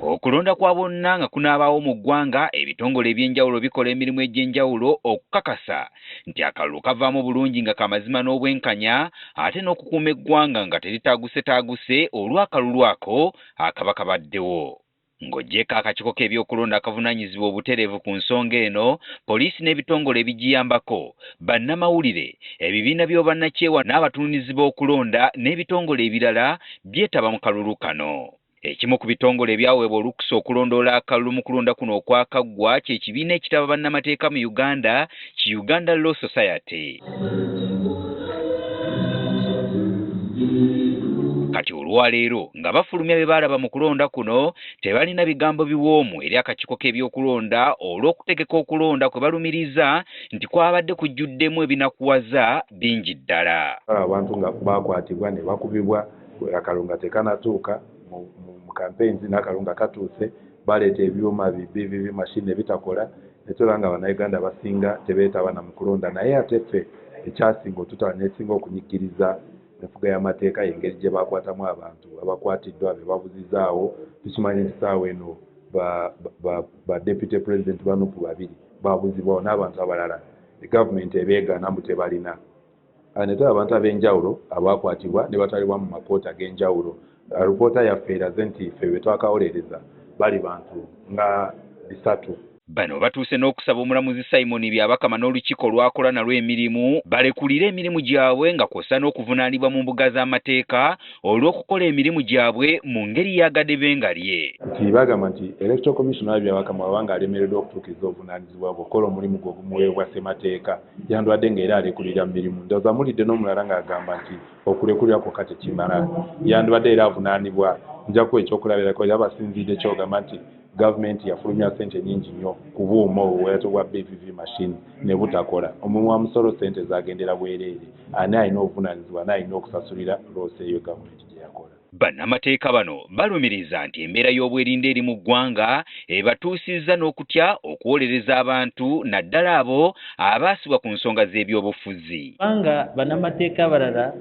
Okulonda kwa bonna nga kunaabaawo mu ggwanga, ebitongole eby'enjawulo bikola emirimu egy'enjawulo okukakasa nti akalulu kavaamu bulungi nga ka mazima n'obwenkanya ate n'okukuuma eggwanga nga teritaagusetaguse olw'akalulu ako akaba kabaddewo. Ng'oggyeeko akakiiko k'ebyokulonda akavunaanyizibwa obutereevu ku nsonga eno, poliisi n'ebitongole ebigiyambako, bannamawulire, ebibiina by'obwannakyewa n'abatunuulizi b'okulonda n'ebitongole ebirala byetaba mu kalulu kano. Ekimu ku bitongole ebyaweebwa olukusa okulondoola akalulu mu kulonda kuno okwakaggwa kye kibiina ekitaba bannamateeka mu Uganda ki Uganda Law Society. Kati olwaleero nga bafulumya bye baalaba mu kulonda kuno tebalina bigambo biwoomu eri akakiiko k'ebyokulonda olw'okutegeka okulonda kwe balumiriza nti kwabadde kujjuddemu ebinakuwaza bingi ddala. Abantu nga bakwatibwa ne bakubibwa akalulu nga tekanatuuka mu campaigns n'akalulu nga katuuse baleeta ebyuma bi BVV machine ebitakola ne tulaba nga Bannayuganda abasinga tebeetaba na mu kulonda naye ate ffe ekyasinga otutwala n'ekisinga okunyigiriza enfuga y'amateeka y'engeri gye bakwatamu abantu abakwatiddwa be babuzizaawo. Tukimanyi nti ssaawa eno ba deputy president ba NUP babiri babuzibwawo n'abantu abalala gavumenti ebeegaana mbu tebalina. Ne tulaba abantu ab'enjawulo abakwatibwa ne batwalibwa mu makooti ag'enjawulo. Alipoota yaffe eraze nti ffe be twakawolereza bali bantu nga 300. Bano batuuse n'okusaba omulamuzi Simon Byabakama n'olukiiko lw'akola nalwo emirimu balekulire emirimu gyabwe nga kw'ossa n'okuvunaanibwa mu mbuga z'amateeka olw'okukola emirimu gyabwe mu ngeri ya gadebengalye. Nti bagamba nti Electoral Commission wa Byabakama wabanga alemereddwa okutuukiriza obuvunaanyizibwa bwe okukola omulimu gwe ogumuweebwa ssemateeka yandwadde ng'era alekulira mu mirimu. Ndowooza mulidde n'omulala ng'agamba nti okulekulira kwokka tekimala yandwadde era avunaanibwa. Nja kuwa ekyokulabirako era basinziidde kyogamba nti gavumenti yafulumya ssente nnyingi nnyo ku buuma obwo bwa BVV machine ne butakola. Omuwi wa musolo ssente zagendera bwereere. Ani alina obuvunaanyizibwa, ani alina okusasulira loss eyo gavumenti gye yakola? Bannamateeka bano balumiriza nti embeera y'obwerinde eri mu ggwanga ebatuusizza n'okutya okuwolereza abantu naddala abo abaasibwa ku nsonga z'ebyobufuzi. Kubanga bannamateeka abalala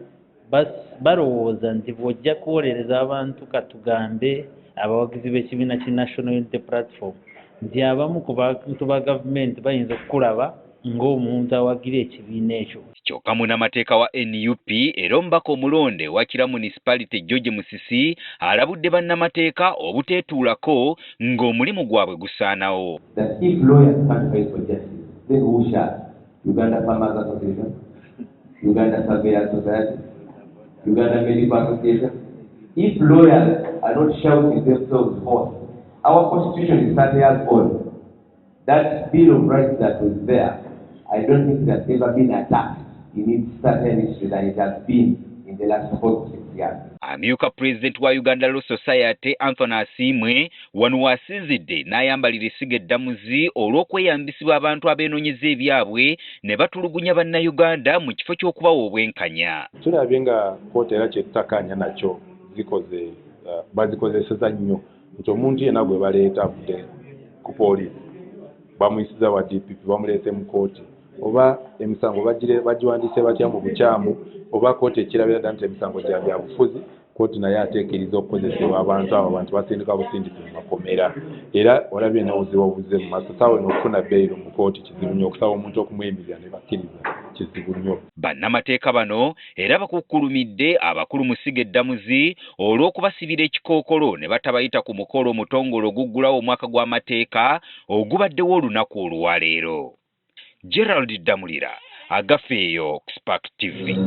balowooza nti bw'ojja kuwolereza abantu katugambe abawagizi b'ekibiina ki National Unity Platform nti abamu ku bantu ba gavumenti bayinza okukulaba ng'omuntu awagira ekibiina ekyo. Kyokka munnamateeka wa NUP era omubaka omulonde wa Kira Municipality George Musisi alabudde bannamateeka obuteetuulako ng'omulimu gwabwe gusaanawo. That if lawyers can't fight for justice, then who shall? Uganda Farmers Association, Uganda Surveyors Society, Uganda Medical Association. If lawyers are not shouting themselves hoarse, our constitution is 30 years old. That Bill of Rights that was there, I don't think it has ever been attacked in its 30 history than it has been in the last 4 to 6 years. Amyuka pulezidenti wa Uganda Law Society Anthony Asiimwe wano w'asinzidde n'ayambalira essiga eddamuzi olw'okweyambisibwa abantu abeenoonyeza ebyabwe ne batulugunya bannayuganda mu kifo ky'okubawa obwenkanya. Tulabye nga kkooti era kye tutakkaanya nakyo zikoze bazikozeseza nnyo nti omuntu yenna gwe baleeta avudde ku poliisi bamuyisiza wa DPP bamuleese mu kkooti oba emisango bagiwandiise batya mu bukyamu oba kkooti ekirabira ddala nti emisango gya byabufuzi kkooti naye ateekeriza okukozesebwa abantu abo abantu basindika busindisi mu makomera era olabye n'obuzibu obuze mu maaso. Ssaawa eno okufuna beyiro mu kkooti kizibu nnyo, okusaba omuntu okumuyimirira ne bakkiriza kizibu nnyo. Bannamateeka bano era bakukkulumidde abakulu mu ssiga eddamuzi olw'okubasibira ekikookolo ne batabayita ku mukolo omutongole oguggulawo omwaka gw'amateeka ogubaddewo olunaku olwaleero. Gerald Damulira, Agafeeyo ku Spark TV.